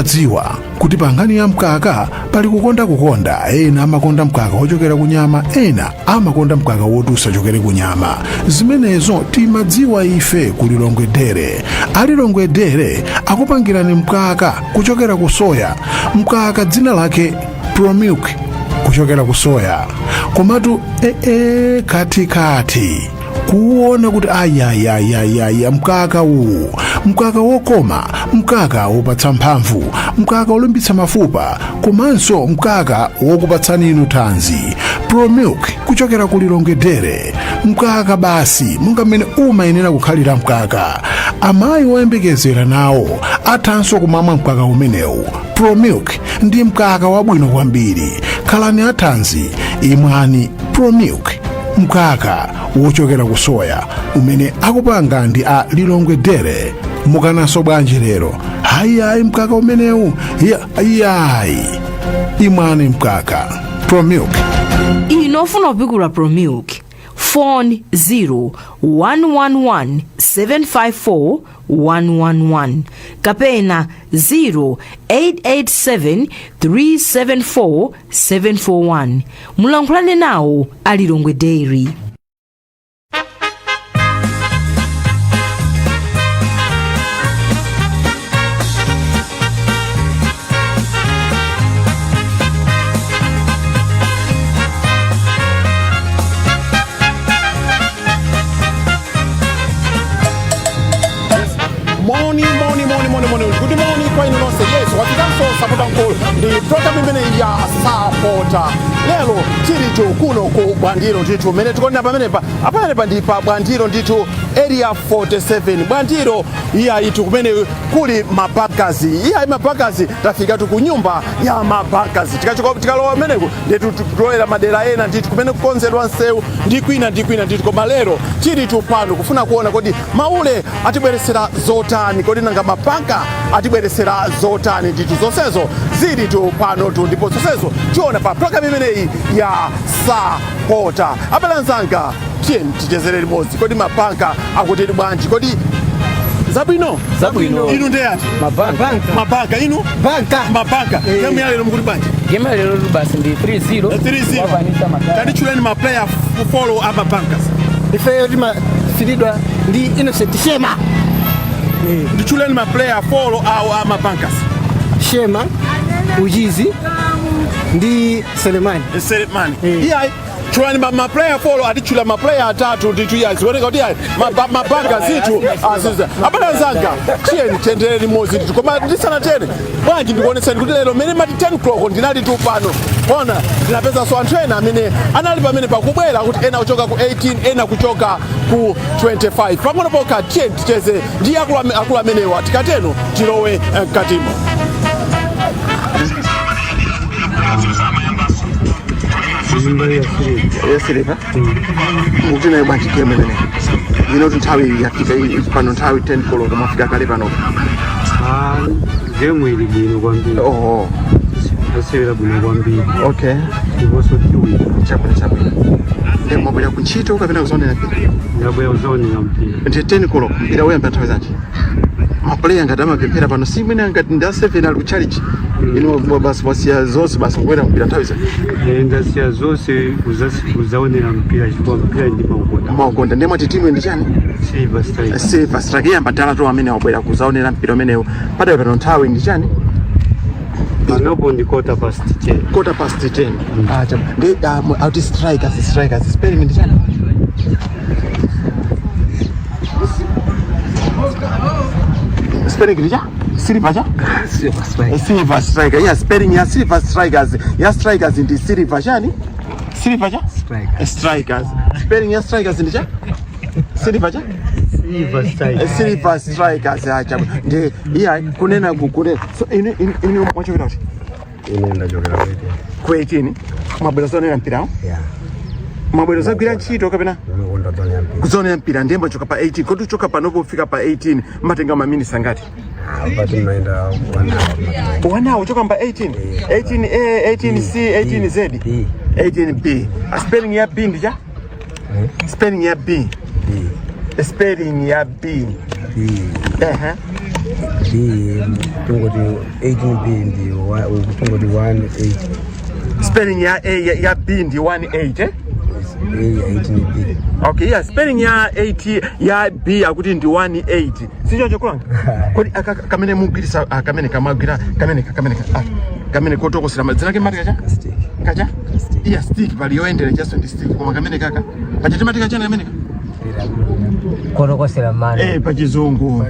Timadziwa kuti pa nkhani ya mkaka pali kukonda kukonda. Ena amakonda mkaka wochokera ku nyama, ena amakonda mkaka woti usachokere ku nyama. Zimenezo timadziwa ife ku Lilongwe Dairy. A Lilongwe Dairy akupangirani mkaka kuchokera ku soya, mkaka dzina lake Promilk kuchokera ku soya. Komatu ee katikati kuwona kuti ayayayayaya, mkaka uwu, mkaka wokoma, mkaka wopatsa mphamvu, mkaka wolimbitsa mafupa, komanso mkaka wokupatsani inu thanzi. Promilk kuchokera ku Lilongwe Dairy, mkaka basi monga mmene umayenera kukhalira mkaka. Amayi woyembekezera nawo athanso kumamwa mkaka umenewu. Promilk ndi mkaka wabwino kwambiri. Khalani athanzi, imwani Promilk, mkaka wochokera ku soya umene akupanga ndi a Lilongwe Dairy. Mukananso bwanji lero? Hayihayi, mkaka umenewu iyayi, imwani mkaka Promilk. Inu ofuna kupikula Promilk, phone 0 111 754 111 kapena 0887 374 741. Mulankhulane nawo a Lilongwe Dairy. Moni, moni, moni, moni, moni, good morning kwa inu nonse. Yes, wafikanso Sapota Mkulu ndi program imene ya Sapota. Lero tilitu kuno ku Bwandilo ndithu. Mmene tikuonera pamenepa, apamenepa ndi pa Bwandilo ndithu, Area 47, Bwandilo. Iyayitu, kumene kuli mabakazi. Iyayi, mabakazi, tafikatu ku nyumba ya mabakazi. Tikachoka, tikalowa kumeneku ndithu, tulowera madera ena ndithu kumene kukonzedwa nsewu ndi kwina ndi kwina ndithu. Koma lero tilitu pano kufuna kuona kodi maule atibweresera zotani, kodi nanga mabanka atibweresera zotani ndithu. Zonsezo zilitu panotu, ndipo zonsezo tiona pa program imeneyi ya Sapota. Abale anzanga, tiyeni tichezere limodzi. Kodi mabanka akutiti bwanji? Kodi zabwino? Zabwino. Inu ndeyati? Mabanka. Mabanka inu? Banka. Mabanka. Game ya lero mukuti bwanji? Game ya lero basi ndi 3-0. 3-0. Wapanisa magari. Tanditchuleni ma player four a mabankas. Ifeyo timafiridwa ndi Innocent Shema. Nditchuleni ma player four awo a mabankas. Shema, Ujizi ndi Selemani. Selemani. Iyayi, tchulani ma player four. Atitchula ma player atatu ndithu. Iyayi, zioneka kuti iyayi, mabanga zithu aziza. Abale anzanga, tiyeni tiyendere limodzi ndithu. Koma ndisanatere, bwanji ndikuonetseni kuti lero mmene mati 10 o'clock ndinali tu pano pona, ndinapezanso anthu ena amene anali pamene pakubwera, kuti ena kuchoka ku 18, ena kuchoka ku 25. Pang'ono pokha tiyeni ticheze ndi akulu amenewa. Tikateno tilowe mkatimo. Yasiripa mukuti nayo bwanji game imene ino, kuti nthawi yafika pano, nthawi 10 koloko, mwafika kale pano? Game ili bwino kwambiri. Oho. Asewera bwino kwambiri. Ndiponso tiwina. Chabwino, chabwino. Ndi mwabwera kuntchito kapena kuzaonera mpira? Ndabwera kuzaonera mpira. Ndi 10 koloko, mpira uyamba nthawi zanji? Ma player ngati amapemphera pano, si mwene ngati ndi a 7 ali ku church, ino basi mwasiya zonse, basi kubwera mpira nthawi zanji? Ndasiya zonse kuzaonera mpira chifukwa mpira ndimaukonda. Maukonda. Ndiye mwati timu ndi chani? Silver Strike. Silver Strike. Iyamba dala amene wabwera kuzaonera mpira umenewu. Padali pano nthawi ndi chani? Panopo ndi quarter past 10. Quarter past 10. Ah, chama ndi auti Strikers, Strikers spelling ndi chani? Spelling ndi cha Silver cha Silver Strike. Silver Striker. Yeah, spelling ya Silver Strikers, ya Strikers ndi Silver chani? Silver cha Strikers. Strikers. Spelling ya Strikers ndi cha Silver cha Silver Strike. Silver Strikers. Acha, ndi iya kunena kunena. So inu mwachokera kuti? Ine ndachokera ku 18. Ku 18. Mwabwera zonera mpirawo? Yeah. Mwabwera zagwira ntchito kapena Unokonda zonera mpira. Kuzonera mpira? Ndiye mwachoka pa 18. Kodi uchoka panopo kufika pa 18 matenga maminisi angati? Pati maenda 1 hour. 1 hour uchoka pa 18? 18 A, 18 C, 18 Z? B. 18 B. A spelling ya B ndi cha? Spelling ya B. B. Spelling ya B. B. Ehe. B tungoti 18 B ndi tungoti 1 8. Spelling ya A ya B ndi 1 8, eh? A ya 18 B. Okay, yeah, spelling ya 8 ya B akuti ndi 1 8, sichoncho kulanga? Kodi kamene mugwirisa, kamene kamagwira, kamene kamene kotokosera madzina ke mati kacha stick. Kacha iya stick, pali yoendera chaso ndi stick, koma kamene kaka pacha timati kachani kamene ka? Kotokosera mano. Eh, pachizungu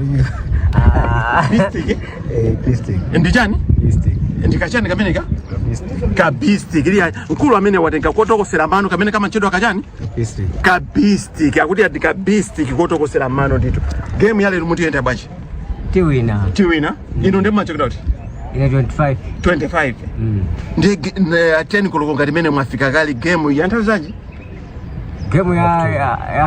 bistic, eh? Eh, bistic. Ndi chani? Bistic. Ndi kachani kamene ka? Bistic. Kabistik. Iya, mkulu amene watenga kotokosera mano kamene kamachedwa kachani? Bistic. Kabistik, akuti ati kabistik kotokosera mano ndithu. Game ya lero mutiyenda bwanji? Tiwina. Tiwina. Ino ndi machokera kuti? Ine 25. 25. Ndi 10 koloko ngati mene mwafika kali. Game ya nthawi zanji? Game ya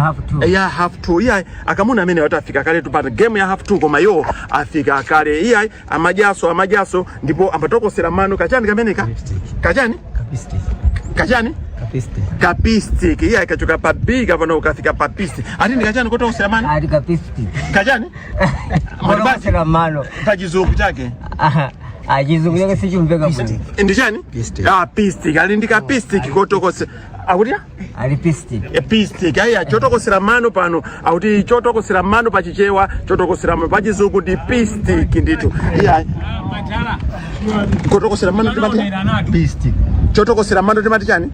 half two. Ya half two. Iya, akamuna amene wati afika kale tupata game ya half two, koma yo afika kale. Iya, amajaso amajaso ndipo amatokosera mano kachani kameneka? Kachani? Bistic. Kachani? Bistic. Kapistic. Iya, ikachoka pa B kapano ukafika pa pistic. Ati ndi kachani kotokosera mano? Ati kapistic. Kachani? Kotokosera mano. Pachizungu chake? Ah, chizungu chake sichimveka bwino. Ndi chani? Pistic. Ah, pistic. Ali ndi kapistic kotokose akuti Ali pistic. Pistic. Aya, chotokosera mano pano akuti chotokosera mano pachichewa, chotokosera mano pachizungu ndi pistic ndithu. Iya, kotokosera mano timati Bistic. Chotokosera mano timati chani?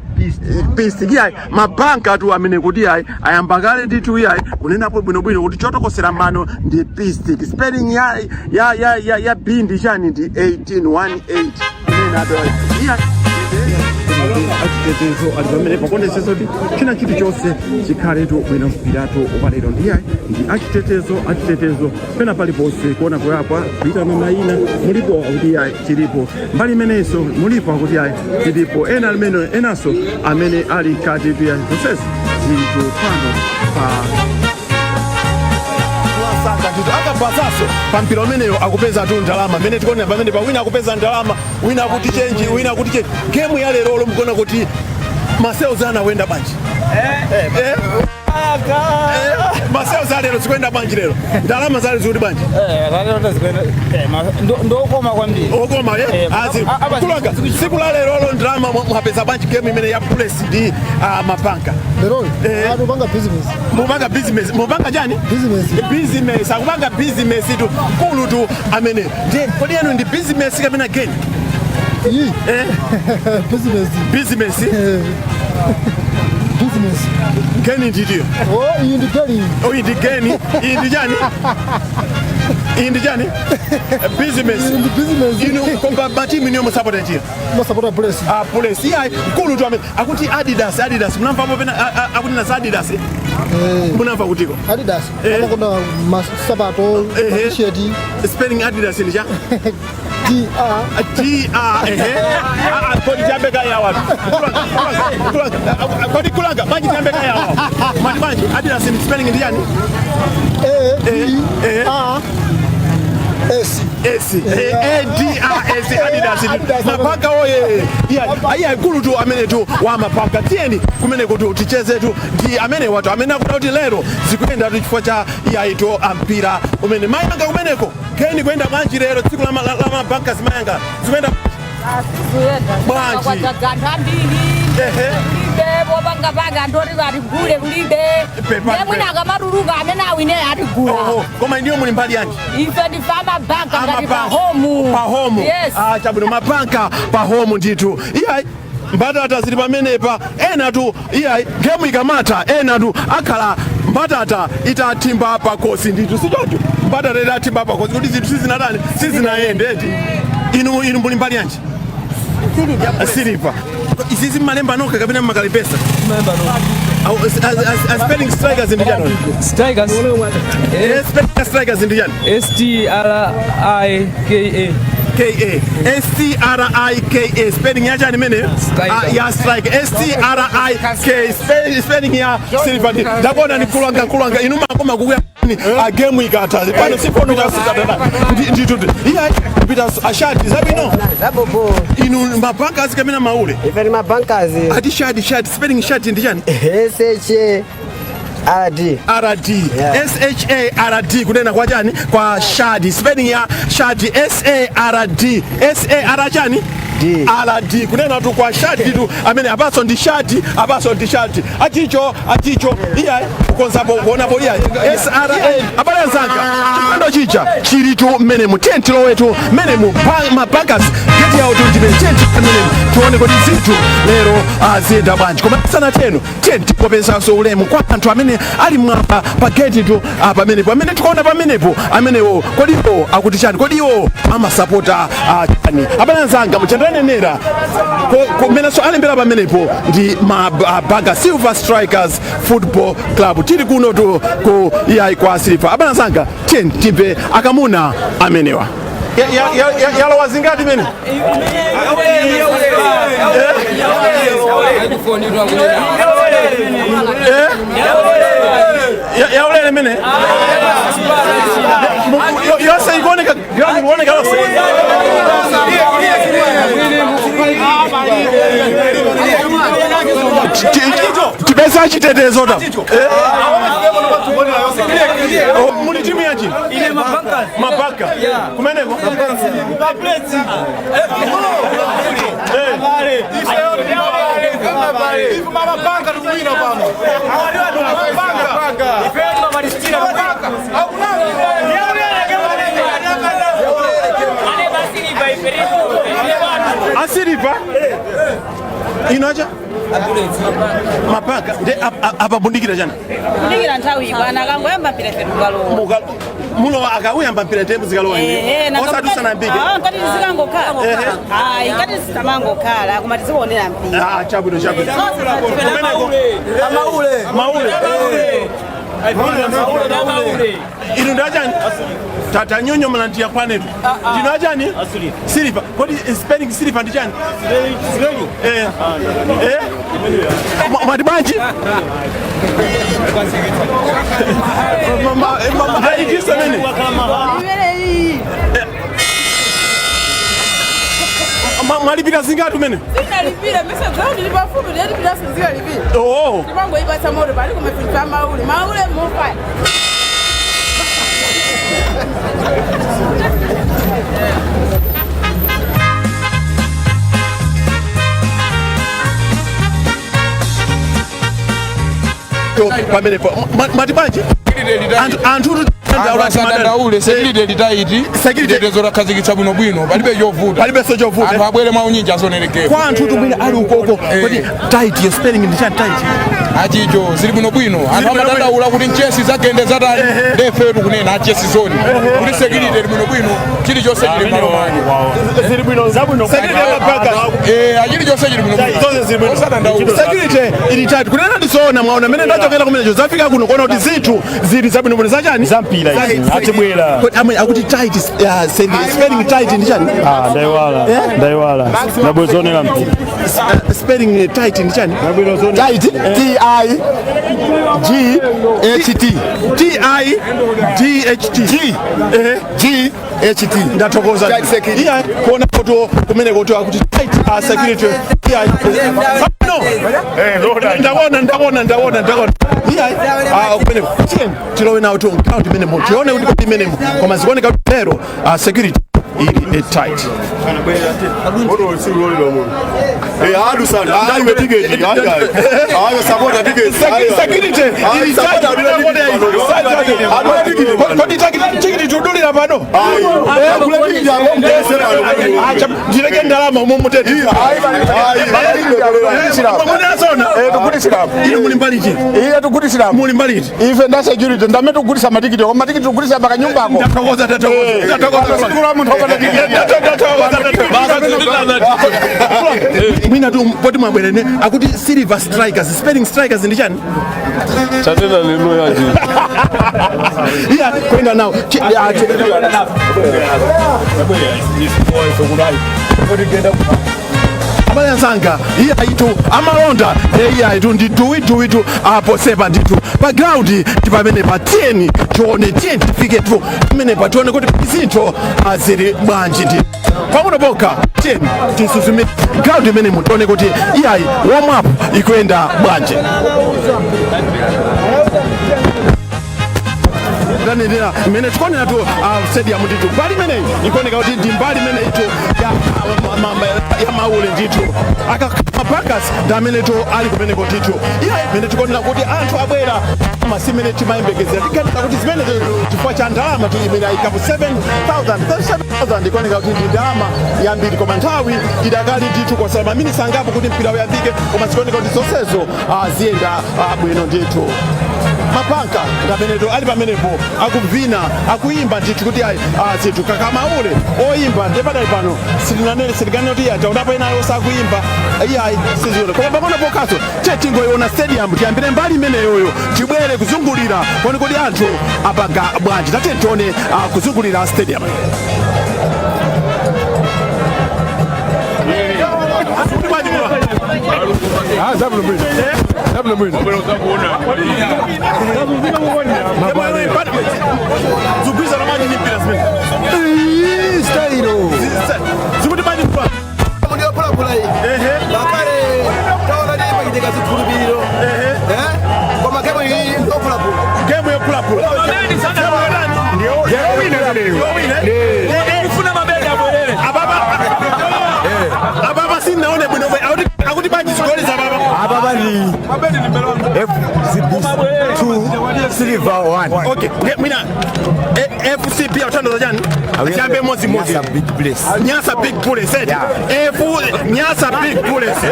Pistic. Iyayi, mabanka atu amene kuti iyayi ayamba kale ndithu. Iyayi, kunenapo bwinobwino kuti chotokosera mano ndi pistic. Spelling ya B ndi chani? Ndi 18 18 kunena ato. Iya, achitetezo ali pamene pakuonetsetsa kuti china chilichonse chikhaletu bwino. Mpiratu walero ndiyayi ndi achitetezo, achitetezo pena paliponse kuona kuyapa kuitana mayina, mulipo? Akuti yayi, tilipo. Mbali imenenso mulipo? Akuti yayi, tilipo. Ena amene enanso amene ali mkati pia, zonsezi zilitu pano pa Mwasanga ndithu akabvazaso pa mpira umeneyo akupeza tu ndalama. Mmene tikuonera pamene pa, wina akupeza ndalama, wina akuti change, wina akuti change. Game ya lerolo mukuona kuti masales ana akuyenda bwanji? Eh? Masales alero zikuyenda bwanji lero? Ndalama zale zikuti bwanji? Ndokoma kwambiri. Okoma, eh? Azi kulanga siku la lerolo ndalama mwapeza bwanji game imene ya Bullets ndi mabanka? Lero Eh. akupanga business. Mupanga business? Mupanga chani? Business. Business, akupanga business tu kulu tu amene. Ndiye kodi yanu ndi business kapena game? Iyi Eh? Business. Business. Business. Geni nditiyo? Oh, iyi ndi geni. Oh, iyi ndi geni. Iyi ndi chani? Iyi ndi chani? Business. Iyi ndi business. Inu komba matimu iniyo musapota njira? Masapota Bullets. Ah, Bullets. Iyayi, mkulu tu amene akuti Adidas, Adidas munamvapo pena akuti nasa Adidas? Munamva kutiko? Adidas. Eh. Amakonda masapato, Ehe. t-shirt. Spelling Adidas ndi cha? D R. T R, ehe. Kodi tiyambe kaya watu. Kulanga, kulanga, kodi kulanga banji tiyambe kaya wao mati banji Adidas ni spelling ndi yani? A D Eh. R S. S A D R S, Adidas. Adidas. Mapaka oye! Iya, iya, ikulu tu amene tu wa mapaka. Tiyeni kumene kuti ticheze tu ndi amene watu amene akuti kuti lero zikuyenda tu chifukwa cha iyayi tu ampira umene mayanga kumeneko keni kuyenda bwanji lero tsiku la mabanka zimayanga zikuyenda bwanji? Kwadzadza anthu ambiri. Ehe. Kulibe popangapanga, anthu oti atigule kulibe. Pepa- Ndiye mwina akamatuluka amene awine atigula. Oho, koma ndiyo muli mbali yanji? Ife ndife amabanka ngati Amabanka. pahomu. Pa home. Yes. Ah, chabwino, mabanka pa home ndithu. Iyayi, mbatata zili pamenepa. Ena tu iyayi, game ikamata ena tu akhala mbatata itathimba pakosi ndithu, sichoncho? Mbatata itathimba pakosi kuti zinthu sizinatani, sizinayende eti. Inu muli mbali yanji? Siliva. Izizi mmalemba nokha kapena mmakalipesa? Spelling strikers ndi chani? Strikers. Spelling strikers ndi chani? S T R I K A. K A S T R I K A, spelling ya chani imeneyo? Striker. Ah, ya strike, S T R I K, spelling ya silver. Ndi ndakuona ni kulanga kulanga inu makoma kukuya a game ikatha pano sifono kasikatana ndithu. Iya, kupita ashati zabino. Zabobo. Inu mabanka azikamena maule? Ife ni mabankazi. Ati shati, shati, spelling shati ndi chani? S H RD. RD. S H A R D, kunena kwa chani? Kwa Shadi. Spelling ya Shadi, S A R D, S A R chani? D. R D, kunena tu kwa Shadi tu amene. Apaso ndi Shadi, apaso ndi Shadi, achicho achicho. Iya, kukonzapo kuonapo. Iya, S R A. Abale anzanga, chipando chicha chilitu mmenemu. Tiye tilowetu mmenemu mabankers geti yawo tunjimene. Tiye mmenemu tione kuti zinthu lero aziyenda bwanji. Koma sanateno, tiye tikopesanso ulemu kwa anthu amene ali mwamba pa geti tu pamenepo, amene tikuona pamenepo amenewo. Kodiwo akuti chani? Kodiwo amasapota chani? Abale anzanga, muchandanenera kumenenso alembera pamenepo ndi Mabanga Silver Strikers Football Club. Tili kuno tu ku iyayi kwa Silver. Abale anzanga, tiye timve akamuna amenewa. Yalowa zingati mene? Eh? Yaulele mene yose ikuoneka, ground ikuoneka yose. Tipesa chitetezo ta. Eh? Oh, muli timu yanji? Mabaka kumeneko. Eh. Asiliva inocha mapaka nde apabundikira chani? Kudikira nthawi ikwana, akangoyamba mpira ife tukalowa. Mulowa akawuyamba mpira, nde muzikalowa ine osati usanambike? Ngati tizikangokhala. Ayi, ngati tisamangokhala, koma tizikuonera mpira. Ah, chabwino, chabwino. Kumeneko maule. Inu ndachani? Tata nyonyo mlantia kwanetu. Ndino achani? Silver. Kodi spelling silver ndi chani? Eh. Eh? Mwati bwanji? Ichisa mene? Mwalipira zingati mene? Sinalipira mesa, ground ili pafupi, ndiyalipira sinzikalipira. Oh. Timangoipatsa moto pali kumafika maule maule mufa. To pamene mwati bwanji? Anthu asadandaule, security ili tight. Security- Chitetezo takhazikitsa bwinobwino, palibe chovuta. Palibenso chovuta. Anthu abwere mwaunyinji azonerekera. Kwa anthu tumwine ali ukoko, kodi tight yo spelling ndi chani, tight? Achicho zili bwinobwino. Anthu amadandaula kuti mchesi zagende zatali, ndefetu kunena achesi zoni kuti security ili bwinobwino, chilichonse chili m'malo mwake. Zili bwino, zabwino. Security ya mapaka. Eh, chilichonse chili bwinobwino. Zonse zili bwino. Osadandaula. Security ili tight. Kunena ndizoona, mwaona mene ndachokera kumenecho zafika kuno kuona kuti zinthu zili zabwinobwino zachani? Zampira izi, atibwera. Kodi amwe akuti tight, spelling tight ndi chani? Ah, ndaiwala. Eh? Ndaiwala. Ndabwezonera mpira. Spelling tight ndi chani? Tight, T I G H T. T I D H T. G. Eh. G H T. Ndathokoza. Tight security. Iya, kuona foto kumene kuti akuti tight security. Iya, no, ndaona, ndaona, ndaona, ndaona. Iya, kumene tiye tilowe nawo tu ground imene mo, tione kuti kodi imenemo. Koma zikuoneka kuti lero security ili tight. Eh, adu sana. Ayo tiketi. Ayo. Ayo sapota tiketi. Security ili tight. Kodi tikiti tudulira pano? Ayo. Kule tiketi yako mtese pano. Acha ndileke ndalama umo mutete. Munasona. Eh, tugulishira. Inu muli mbaliti? Iye tugulishira. Muli mbaliti? Ife nda security ndame tugulisa matikiti. Kwa matikiti tugulisa paka nyumbako. Ndathokoza, ndathokoza. Ndathokoza. Sikula munthu opanda tikiti. Mwina tu poti mwabwerene akuti Silver Strikers, spelling strikers ndi chani? Chatena lino yaji. Iya, kwenda nawo. Abale anzanga, iye aitu amalonda, iye aitu ndi duwiduwitu aposepa ndithu pa ground ndi pamene pa. Tiyeni tione, tiyeni tifike tu pamene pa, tione kuti zinthu zili bwanji. Ndi pang'ono pokha, tiyeni tisuzumire ground imenemo, tione kuti iyayi warm up ikuyenda bwanji. Ndanenera mmene tikuonera tu stadium ndithu, mbali imeneyi ikuoneka kuti ndi mbali imene itu ya Maule ndithu. Akapakas ndi amene tu ali kumeneko ndithu. Iye mmene tikuonera kuti anthu abwera masimene timayembekezera, tiganiza kuti zimene chifukwa cha ndalama tu imene ayikapo 7000 37,000, ikuoneka kuti ndi ndalama yambiri, koma nthawi idakali ndithu, kwasala maminisi angapo kuti mpira uyambike, koma zikuoneka kuti zonsezo ziyenda bwino ndithu. Mapanka ndameneto ali pamenepo akuvina, akuyimba ndithu kuti ayi zinthu kakamaule oyimba. Ndiye padali pano sitinanene, sitikanene kuti iyayi taonapo enayo sakuyimba, iyayi siziona, koma pang'ono pokhaso tingoiona stadium. Tiyambire mbali imeneyoyo, tibwere kuzungulira koni kuti anthu apanga bwanji. Tate tione kuzungulira stadium. Zugwiza na maji ni mpira zimene Stailo. Zikuti maji mpira Ndiyophulaphula iyi. Bakale taona ndi pachitika zikhulupiriro. Koma gemu iyi ndiyophulaphula. Gemu yophulaphula. Kufuna mabedi abwerere. Ababa sinaone bwino bwe akuti baji zigoli za baba. Ababa ni FCB 2 Silver 1. Okay, mina FCP autandaza chani? Chambe mozi mozi. Nyasa Big Place. Nyasa Big Bullets. F Nyasa Big Bullets.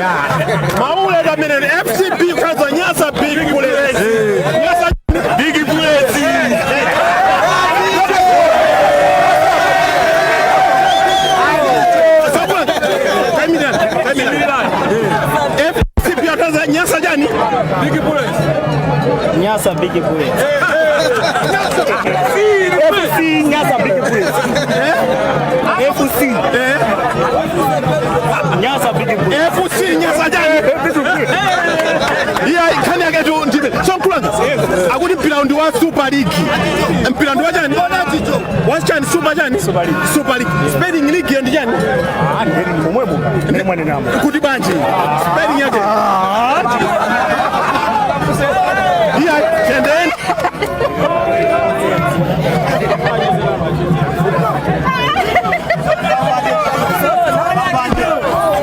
Maule da mene FCP kwanza Nyasa Big Bullets. Nyasa Big Bullets. FCP autandaza Nyasa jani? Big Bullets. Nyasa Big Bullets. FC Nyasa Big Bullets. FC Nyasa Big Bullets. FC Nyasa jani? Iya khani yake tu ndibe. So mkulanga. Akuti mpira ndi wa Super League. Mpira ndi wa chani? Wa chani? Super chani? Super League. Super League. Spelling league ndi chani? Ah, ndiri momwemo. Ndiri mwanenamo. Kuti banje. Spelling yake. Iya tendeni.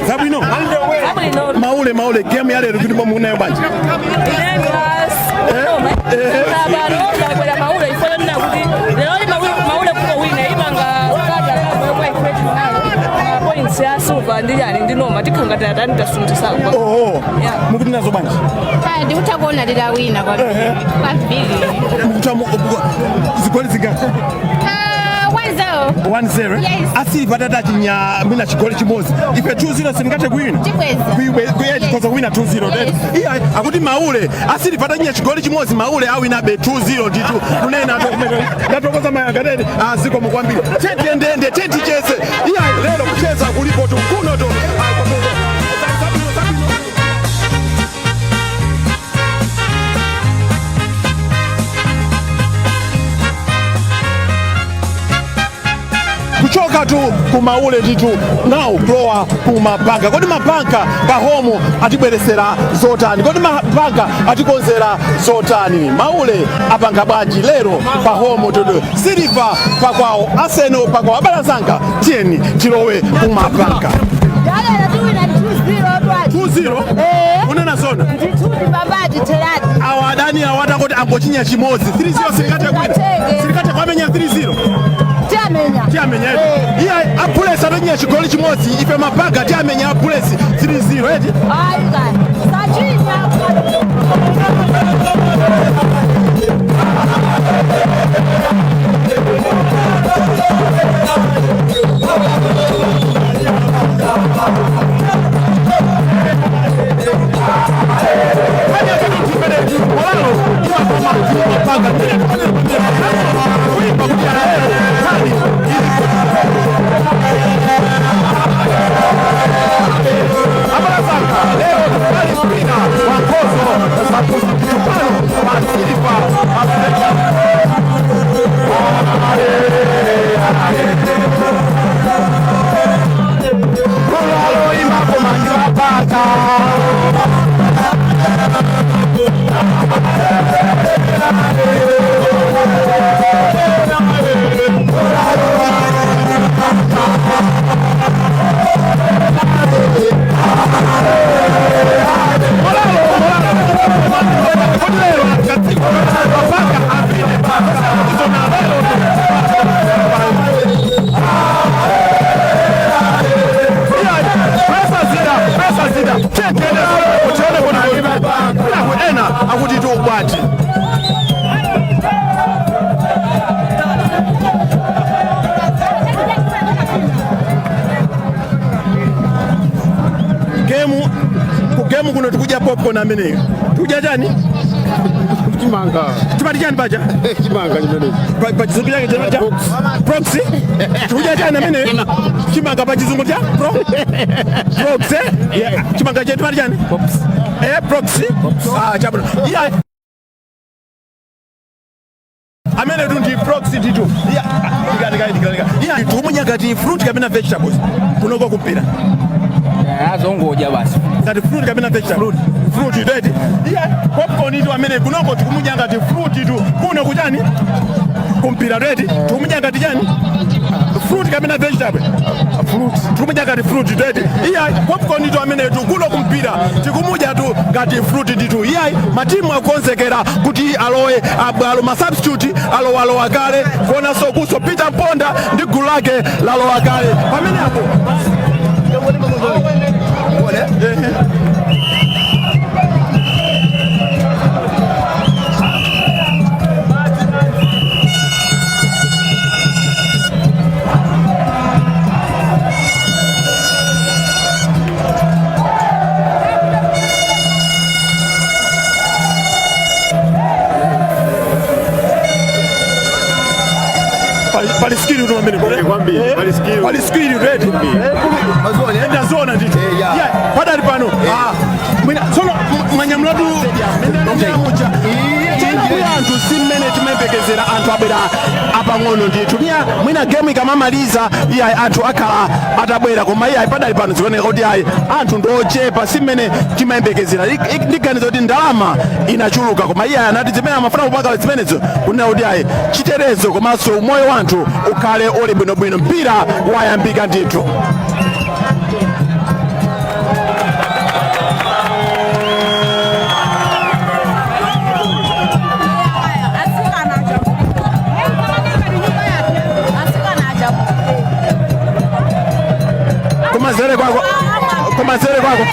Zabwino. Maule maule game yale kuti munayo banje. Oho. Mukuti nazo banje. Ndikutha lilawina kwambiri. Mukuta zigoli zingati? 1-0. 1-0. Yes. Asiliva tata chinya mina chigoli chimodzi. Ife 2-0 singate kuwina. Chibweza. Kuye chikoza kuwina 2-0. Yes. Iya akuti Maule asiliva tachinya chigoli chimodzi, Maule awina be 2-0 ndithu. Kunena ndatokoza mayanga tete aziko mukwambiri. Tete ndende tete chese. Iya lero kucheza kulipo tu kuno tu. Kuchoka tu kumaule ndithu nawo kulowa kumabanka. Kodi mabanka pahomo atibweresera zotani? Kodi mabanka atikonzera zotani? Maule apanga bwanji lero pahomo tudu Silver pakwawo, Arsenal pakwawo. Abalazanga tiyeni tilowe kumabanka. 2-0 unena zona awa adani awa atakoti angochinya chimodzi 3-0 silikate kwina silikate kwamenya 3-0 Tiamenya. Tiamenya. Iya apulesi atachinya chigoli chimodzi ife mabaga tiamenya apulesi 3-0 eti. Ayi kaya. Sachinya. Abalazanga lero Kwinaku ena akuti tu bwanji. Gemu ku gemu kuno tikudya popcorn ameneyo. Tikudya chani? Chimanga. Chimati chani paja? Chimanga chimene. Pa chizungu chake chimati cha? Proxy. Tikudya chani ameneyo? Chimanga pa chizungu cha? Pro? Proxy? Yeah. Chimanga chetu chimati chani? Eh, proxy? Ah, chabwino. Yeah. Amene tu ndi proxy nditu. Yeah. Ndika ndika ndika ndika. Yeah, tikumudya ngati fruit kapena vegetables. Kunoko kumpira. Azongoja basi. Ngati fruit kapena vegetable. Fruit right. Yeah, popcorn itu amene kunoko tikumudya ngati fruit itu. Kuno kuchani? Kumpira right. Tikumudya ngati chani? Fruit kapena vegetable. Fruit. Tikumudya ngati fruit right. Yeah, popcorn itu amene tu kuno kumpira. Tikumudya tu ngati fruit nditu. Yeah, matimu akonzekera kuti alowe abwalo ma substitute alowalowa kale kuonanso kuso Peter Mponda ndi gulu lake lalowa kale. Pamene apo Pali skill tu pamene Kwambiri, pali skill. Pali skill ready. Enda zona ndithu. Yeah, padali pano. Ah, mwina tsono mwanyamulatu tena kuya anthu si mmene timayembekezera anthu abwera apang'ono ndithu. Iya mwina game ikamamaliza iya anthu akhala atabwera koma iya padali pano zikuoneka kuti ayi anthu ndochepa si mmene timayembekezera. Ndiganiza kuti ndalama inachuluka koma iya anati zimene amafuna kupanga zimenezo kunena kuti ayi chitetezo komanso umoyo wa anthu ukhale uli bwinobwino. Mpira wayambika ndithu. Kumanzere kwako, kumanzere kwako.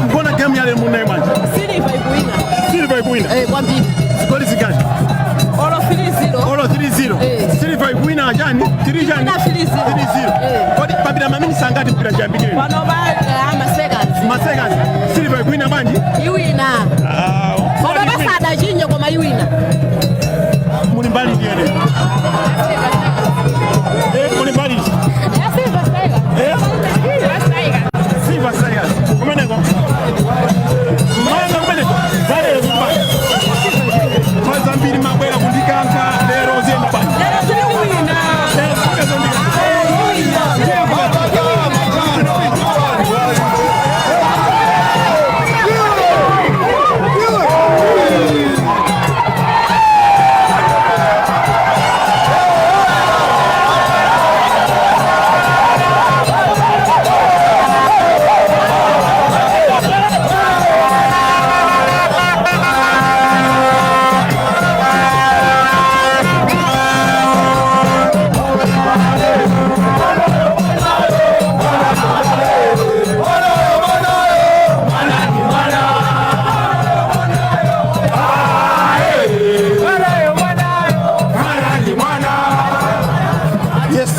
Mbona game yale munayi manje? Silver ikuwina. Kwambiri. Zigoli zingati? Olo 3-0. Olo 3-0. Silver ikuwina chani? 3 chani? 3-0. Kodi papita maminitsi angati mpira chiyambikire? Pano ba maseconds. Maseconds. Silver ikuwina bwanji? Iwina. Ah. Koma basada chinyo koma iwina. Muli mbali ndiyene. Eh, muli mbali. Silver Strikers. Eh? Silver Strikers. Silver Strikers. Kumeneko. Mwana kumeneko. Zalero kumba. Zambiri mabwera kundikanka lero ziyenda bwanji. Lero tili wina. Eh, kumeneko. Yes,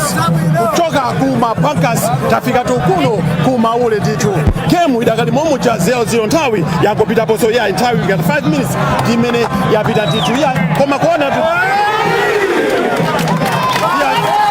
kuchoka kuma Bankers tafika tu kuno kumaule ndithu. Game idakali momwe cha 0-0 nthawi yakupitaponso ya nthawi ikati 5 minutes imene yapita ndithu ya koma kuona tu ya. Yeah.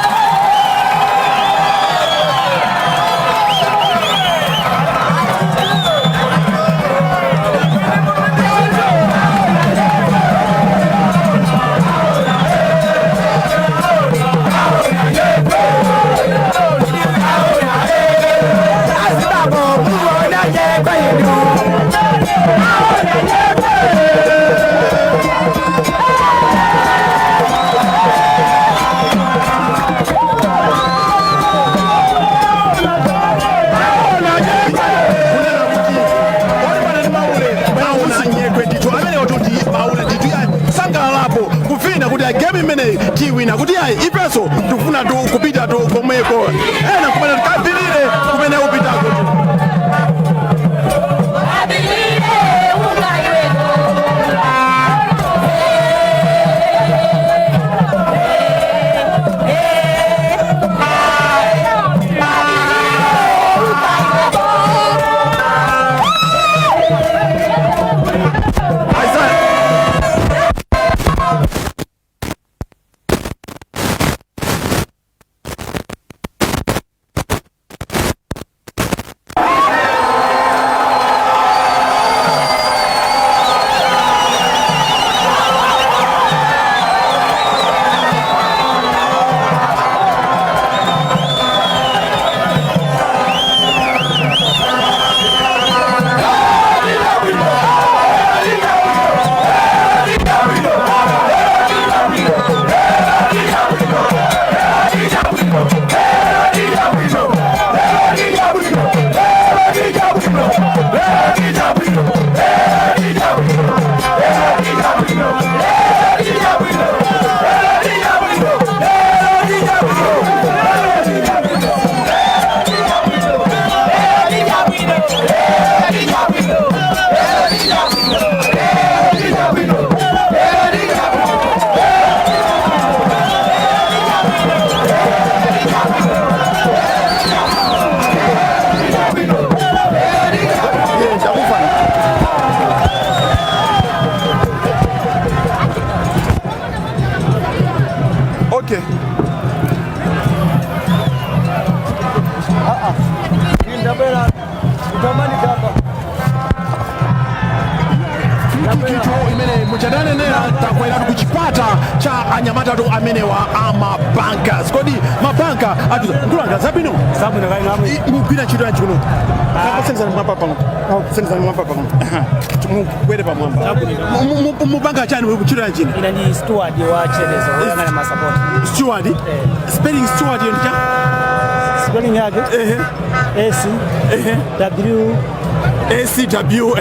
amenewa amabankers. Kodi mabanka atuza mkulanga zabwino Zabwino kayi. Mugwira ntchito yanji kuno? Senzani mwamba pano, senzani mwamba pano, mugwere pamwamba. Mupanga chani, ntchito yanji? Ina ndi steward wa chitetezo, oyang'ana masapota. Steward, spelling steward yo ndicha? Spelling yake S W S W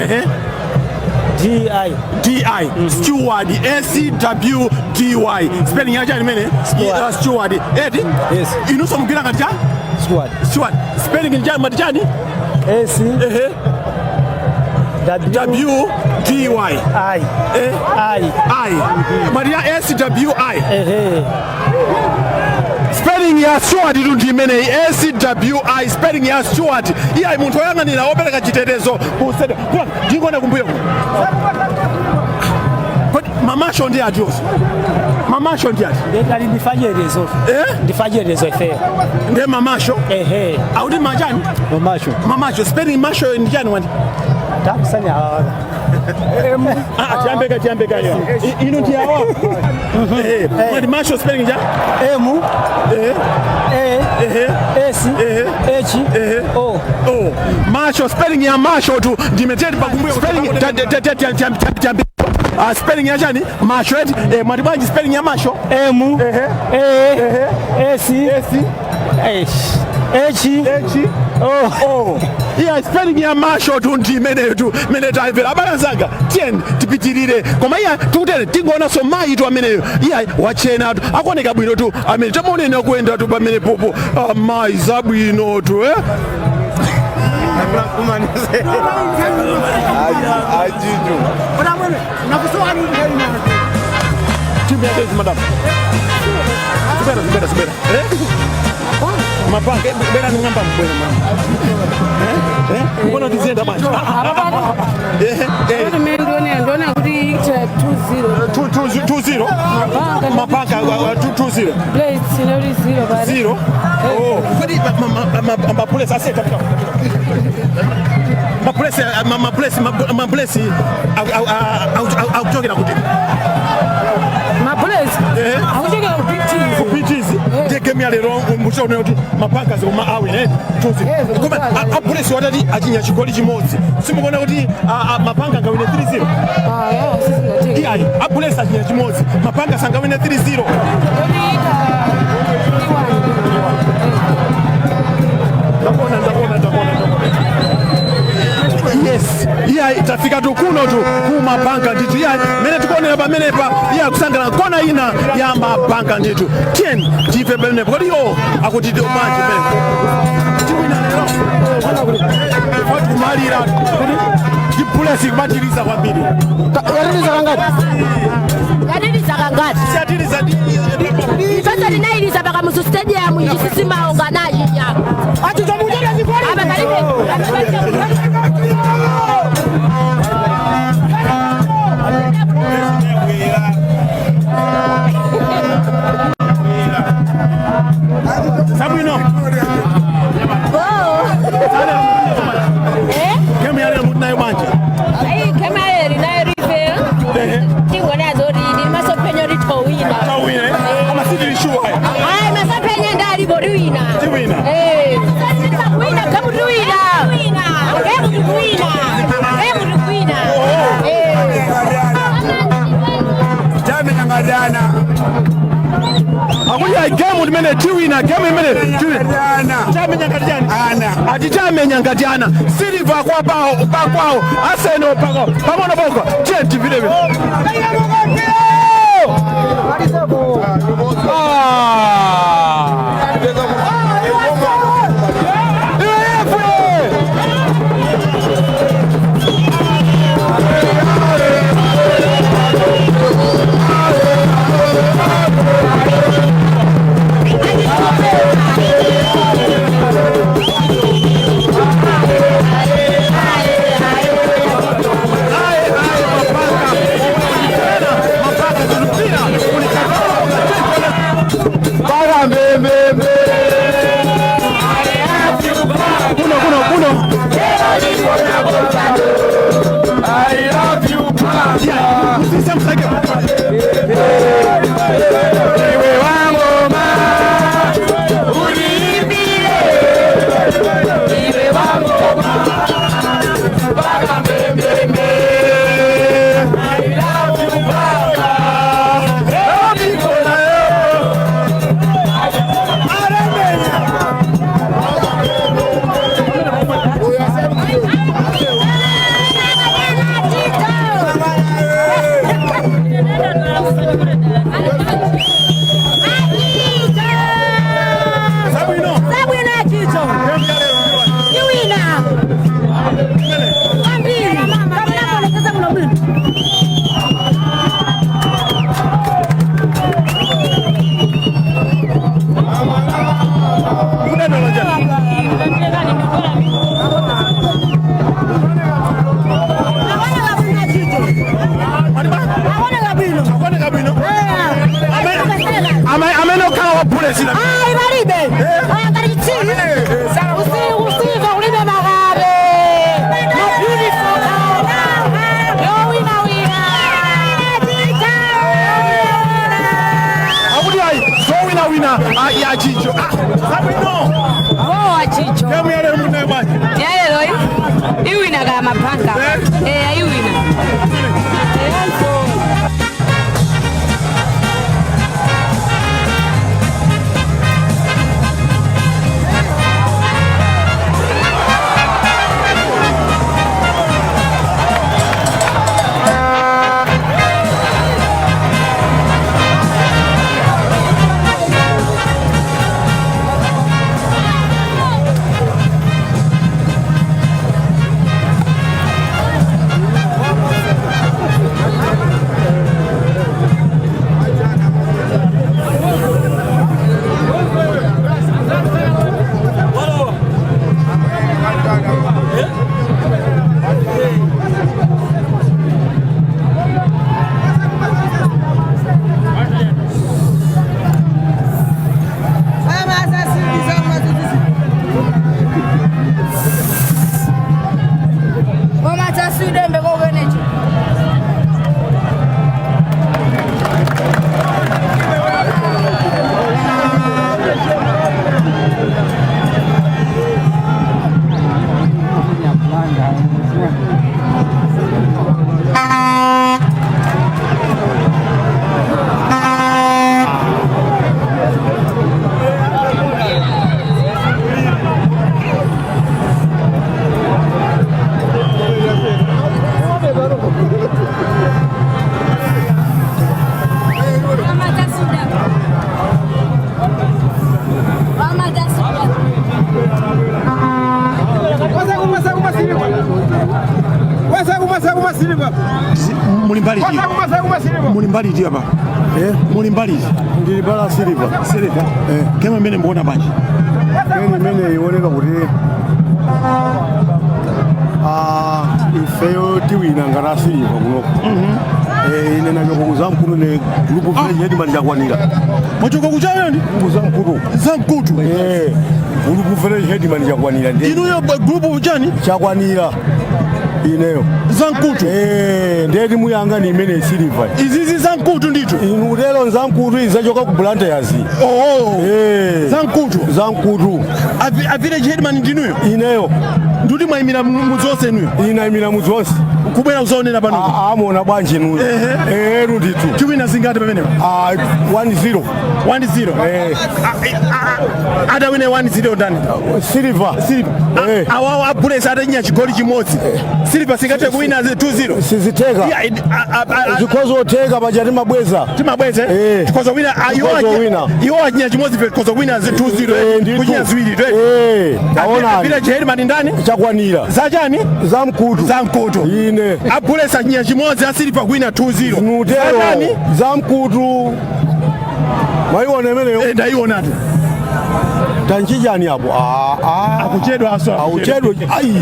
D I. D I, steward, S W D Y, spelling yacha imene steward eti. Yes. Inunso mugwira ngati cha Steward. Steward spelling njani, mati chani? S W D Y I I I, mati ya S W I. Spelling ya steward tu ndi imeneyi, S W I, spelling ya steward. Iyayi, munthu oyang'anira opereka chitetezo ku stadium. Ndingona kumbuyo kodi mamasho ndi ati onse? Mamasho ndi ati? Ndetali ndifajerezo. Eh? Ndifajerezo ifeyo. Ndiye mamasho. Ehe. Auti machani? Mamasho. Mamasho spelling masho ndi chani wandi? Takusanya hawa. Ah, tiyambeka, tiyambeka yo. Inu ndi awa. Mwati masho spelling ja? M A S H O. O. Masho, spelling ya masho tu ndimeteti pakumbuyo spelling tiyambe. Ah, spelling ya chani? Masho eti. Mwati bwanji spelling ya masho? M A S H H O. O. Iya, spelling ya masho tu ndi imeneyo tu imene tamvera. Abale anzanga, tiyeni tipitirire, koma iya tikutere tingoonanso mayi tu ameneyo. Iya, wachena tu, akuoneka bwino tu amene tamuoneni akuyenda tu pamene popo. Amayi, zabwino tu, eh? Timu yake hizi, madam. Zibera, zibera, zibera. Eh? Mapanga, bera ni ngamba mbwena mama. Eh? Eh? Mbona tizienda banje? Eh, eh. Ndiona kuti icha 2-0. 2 2 2 0. Mapanga 2 2 0. Blades inori 0 bari. 0. Oh, kodi mapulesi aseta. Mapulesi, mapulesi, mapulesi akuchokera kuti? Mabullets akuchokera ku Big T's. Ku BTs. Ndiye game ya lero muchaona kuti mapanga zikoma awine 2 0. Koma apulesi watati achinya chigoli chimodzi. Simukuona kuti mapanga angawine 3-0? Ah, yeah, sizingateki. Iyayi, apulesi achinya chimodzi. Mapanga sangawine 3-0. Ndakona, ndakona, ndakona, ndakona. Yes, iya tafika tu kuno tu kumapanga ndithu. Iya, mene tikuonera pamenepa, iya kusangana kona ina ya mapanga ndithu. Tiyeni tife pamenepa. Kodi iwo akuti manje pene tiwina lero kumalira tipulesi kumatiriza kwambiri. Yatiriza kangati? Yatiriza kangati? Siyatiriza. Sasa linailiza paka musu stadium ichisisimawo nganayinya. Apa kalibe. Sabwino. Game ya lero mutinayo banje? Ayi game ya lero nayo rive. Tingona zori ni masophenyo ritowina. Towina. Kama sisi sure. Ayi masophenyo ndali boriwina. Tiwina. Eh. Wina kama ruwina. Kama ruwina. Kama ruwina. Eh. Jami ngadana. Akuya game imene tiwina, game imene tiwina. Chamenya ngati ana. Ati chamenya ngati ana. Silver kwa pao, pa kwao, Arsenal pa kwao. Pamono poko. Tiye tivile. Ah! Zabwino. Bowa chicho. Game ya lero munayo bwanji? Ya lero iwina kaya mapanga. Eh, iwina. Muli mbali iti? Muli mbali iti apa? Muli mbali iti? Ndili bala Silver. Silver. Game imene mukuona bwanji? Game imene ioneka kuti ifeyo tiwina ngati a Silver kunoko. Ine nachoka ku Zamkutu ne group village headman Chakwanira. Mwachoka kuchayani? Ku Zamkutu. Zamkutu. Group village headman Chakwanira ndiye. Inuyo group chani? Chakwanira. Ineyo. Zamkutu. Ndiye timu yanga ni imene Silver. Izizi Zamkutu ndithu. Inu lero Zamkutu izachoka ku Blantyre. Oh. Zamkutu. Zamkutu. A village headman ndinuyo? Ineyo. Nduti mwayimira mudzi wonse inuyo? Inayimira mudzi wonse. Kubwera kuzaonera pano. Amona bwanji inuyo. Eru ndithu. Tiwina zingati pamenepo? 1-0. 1-0. Adawine 1-0 ndani? Silver. Silver. Awawo a Bullets atachinya chigoli chimodzi. Silver singathe kuwina 2-0. Siziteka. Zikhozoteka paja timabweza. Timabweza? Tikhoza wina iwo achinya chimodzi fe tikhoza wina 2-0. Kuchinya ziwiri. Taona. Village headman ndani? Chakwanira. Zachani? Zamkutu. Zamkutu. Ine. A Bullets achinya chimodzi a Silver kuwina 2-0. Nutero. Zachani? Zamkutu. Maiona imeneyo? Ndaionatu. Tanchijani apo. Akuchedwa aso. Akuchedwa. Ai.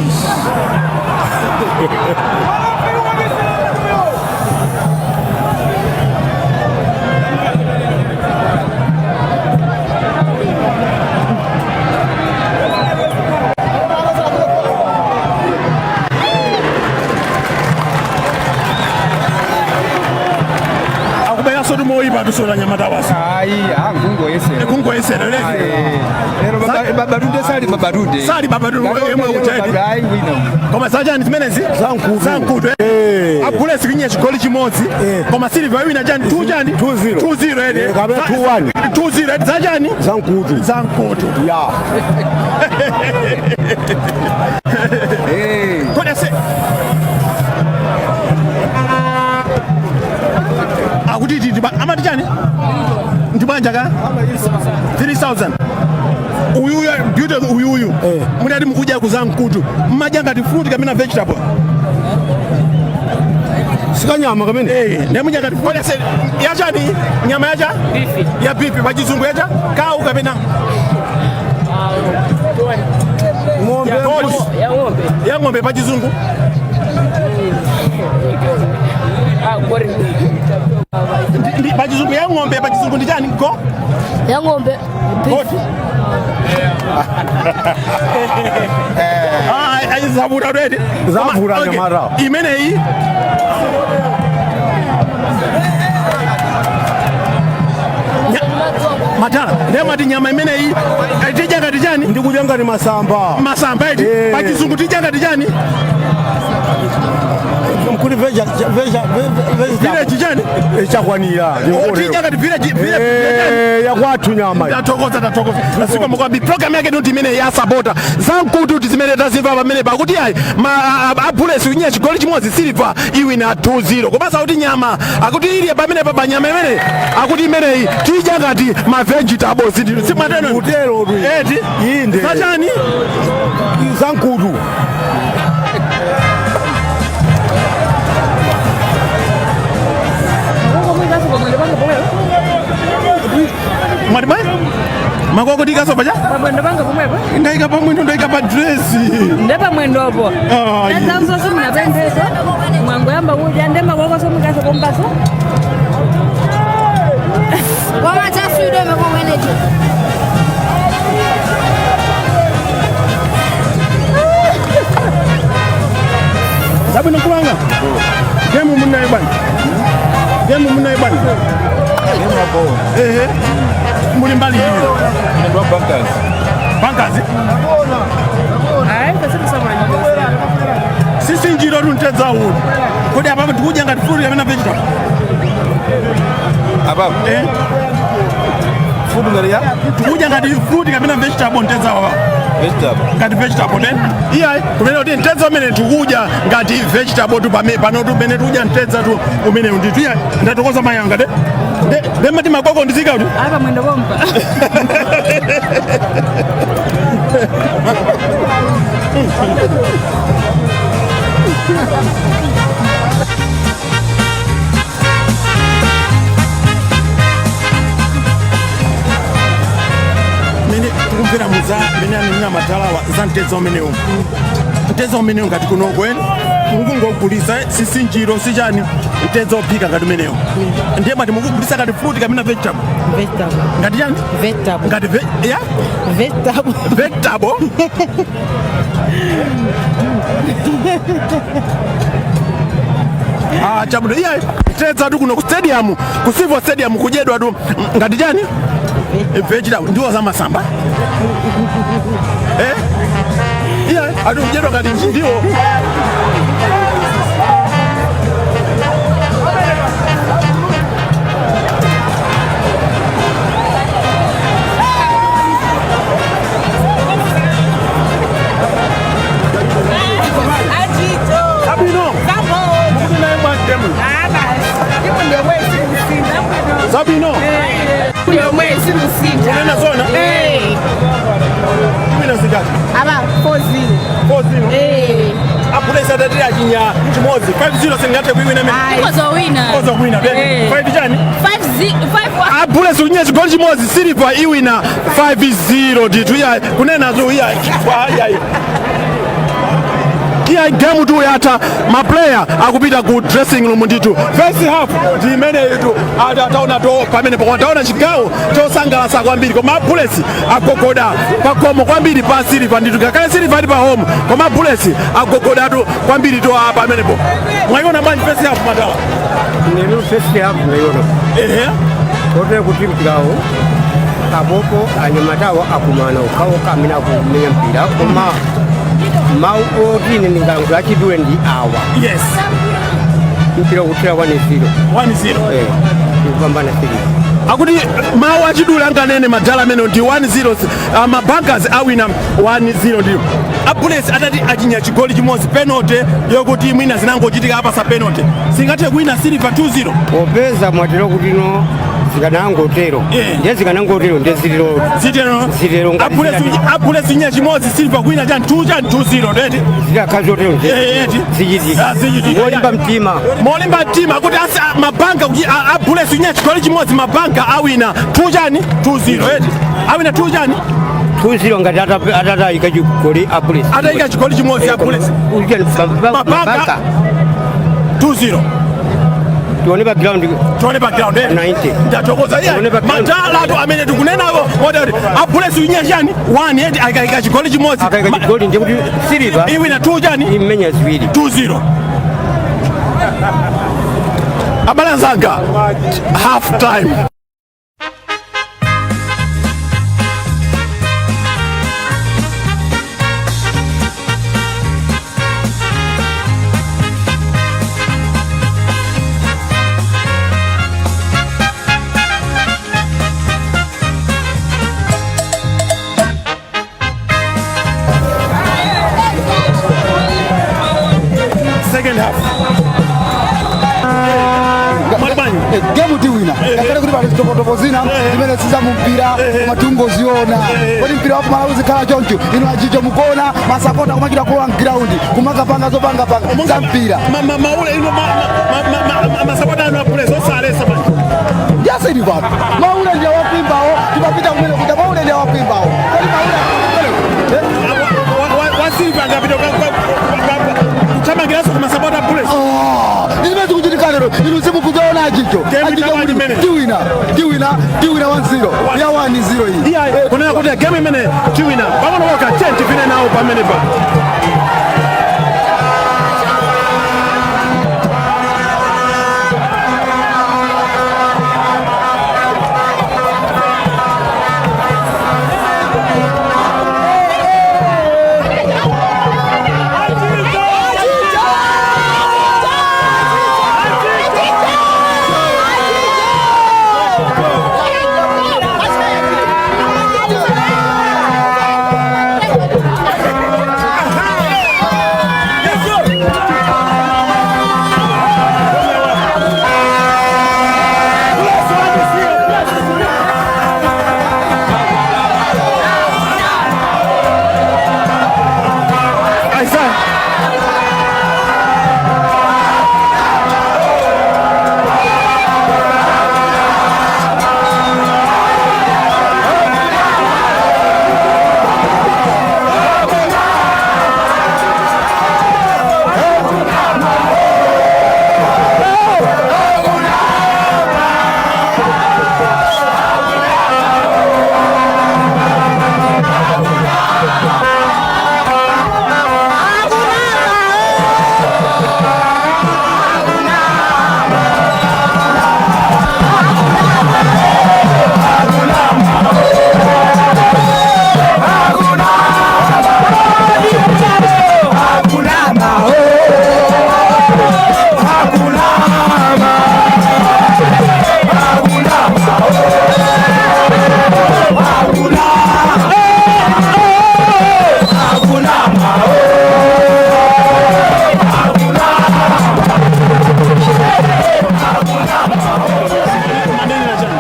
Akuberanso timoyipa tusola nyamata wasa. Ayi, kungoyesera. Kungoyesera lero. Babatunde sali babatunde. Sali babatunde emwe kuchedi. Ayi wina. Koma zachani zimenezi? Zamkutu. Zamkutu. A Bullets kuchinya chigoli chimodzi. Koma Silver wina chani 2 chani? 2-0. 2-0 ede. Kapena 2-1. 2-0 ede zachani? Zamkutu. Zamkutu. Ya. Kodi ase akuti titi amati chani? Ndi bwanja ka? 3000. Uyuyu beauty uyuyu. Munati mukudya ku Zamkutu. Mmadya ngati fruit kapena vegetable. Sikanyama kamene. Ne mudya ngati fruit. Kodi yachani? Nyama yacha? Beef. Ya beef pachizungu yacha? Cow kapena? Ng'ombe. Ya ng'ombe. Ya ng'ombe pachizungu. Ndi pachizungu ya ng'ombe pachizungu ndi chani? Go? Ya ng'ombe. Goat. Zavuta already. Zavuta nyamata. Imeneyi Matala ndiye mati nyama imeneyi tidya ngati chani? Ndikudya ngati masamba. Masamba eti? Pa chizungu tidya ngati chani? Mkuli veja veja village chani? Chakwanira. Tidya ngati village village. Yakwathu nyama. Tathokoza, tathokoza. Zikomo kwambiri. Program yake ndi imene ya Sabota Zamkutu kuti zimene tazimva pamene pakuti ayi a Bullets kuchinya chigoli chimodzi, Silver iwina 2-0, komanso akuti nyama akuti ili pamene pa nyama imene akuti imeneyi tidya ngati ma vegetables ndinu simwateno? Kutero tu. Eti? Inde. Zachani? Zamkutu. Mwati bwanji? Makoko tikaso pacha? Pamwendo panga pomwepo. Ndaika pamwendo, ndaika pa dress. Nde pamwendopo. Ayi. Ndazauzo munapempheso. Mwangoyamba kudya nde makoko somukaso kompaso. Koma chafridwe mekomwenecho. Zabwino kulanga. Gemu munayo bwana. Gemu munayo bwana. Ehe. Muli mbali hiyo. Ndio Bankers. Bankers. Ayi, pese. Sisi njiro tuntedza uyu. Kodi apa tikudya ngati fruit kapena vegetable? Apapo. Eh? Fruit ngati ya? Tikudya ngati fruit kapena vegetable ntedza apa? Vegetable. Ngati vegetable then iyayi, kumene kuti mtedza umene tikudya ngati vegetable tu pamene pano tu umene tikudya mtedza tu umene nditu. Iyayi, ndathokoza mayanga de de mati makoko ndizika kuti Ayi, pamwendo pompa. Mene tikumvera muza mene anenera madalawa za mtedza umenewu, mtedza umenewu ngati kunoko eni mukungogulisa sisinjiro sichani, mtedza ophika ngati umenewu, ndiye mati mukugulisa ngati fruit kapena vegetable? Vegetable. Ngati chani? Vegetable. Ngati ya? Vegetable. Vegetable. Ah, chabwino. Iyayi, mtedza tu kuno ku stadium, ku Silver Stadium, kudyedwa tu ngati chani? Vegetable. Ndiwo za masamba, eh. Iyayi, ati kudyedwa ngati ndiwo. Zabwino. Mukuti naye bwanji? Zabwino. Unena zona? Iwina zingati? Aba 4-0. 4-0. A Bullets atati achinya chimodzi, 5-0 singathe kuiwina imene? Ikozowina. Ikozowina. 5 chani? 5 5. A Bullets kuchinya chigoli chimodzi, Silver iwina 5-0 ndithu. Iya, kunena tu iya, iya, iya, game tu yatha, ma player akupita ku dressing room ndithu. First half ndi imeneyi tu. Ataona to pamene pokona taona chigawo chosangalatsa kwambiri, koma Bullets agogoda pakomo kwambiri pa Silver ndithu. Ngakhale Silver ali pa home, koma Bullets agogodatu kwambiri to apa pamenepo. Mwayiona bwanji first half, madala? Neno first half ndaiona. Kotero kuti mpirawo apopo anyamatawo akumana okhaokha amene akumenya mpira, koma mawu oti ine ndingalankhula achidule ndi awa. Mpira ukuthera 1-0. 1-0. Eh, ikupambana Silver. Akuti mawu achidule anganene madala amene ndi 1-0, ma Bankers awina 1-0. Ndiyo a Bullets atati achinya chigoli chimodzi, penalty yokuti mwina zinangochitika, apasa penalty, singathe kuwina Silver 2-0? Popeza mwatero kuti no zikanangotero, ndiye zikanangotero, ndiye ziliro. Zitero. Zitero ngati A Bullets inya chimodzi, Silver kuwina chani 2 chani 2-0 ndeti? Zidakhala zotero. Eti. Zichitika. Ah, zichitika. Molimba mtima. Molimba mtima kuti mabanka kuti a Bullets inya chigoli chimodzi, mabanka awina 2 chani 2-0 eti? Awina 2 chani? 2-0 ngati atatayika chigoli a Bullets. Atayika chigoli chimodzi a Bullets, mabanka 2-0. Tione pa ground. Tione pa ground, eh. 90. Ndathokoza. Iye Tione pa ground. madala amene tikunenako oti a Bullets inya chani 1 eti? Akayika chigoli chimodzi. Akayika chigoli ndiye kuti Silver iwina 2 chani? Imenya ziwiri. 2-0. Abale anzanga, half time. Second half. Game tiwina, ngakhale kuti pali zitopotopo zina zimene sizamumpira, koma tingoziona. Kodi mpira wa Malawi uzikhala choncho? Inu achicho mukuona masapota kumachita kulowa mground kumakapanga zopangapanga za mpira? Maule ino masapota anu apulezi osalesa manje. Ndiyasili pano maule ndiye wakwimbawo, timapita kumene kuja, maule ndiye wakwimbawo. Kodi maule Wasiliva angapita kuthamangiranso kumasapota Bullets? Zimene zikuchitika lero inu simukuziona, achicho. Achicho, tiwina, tiwina, tiwina 1-0 ya 1-0 iyi. Iya, kunena kuti game imene tiwina pang'ono kokha. Tiye tivine nawo pamenepa.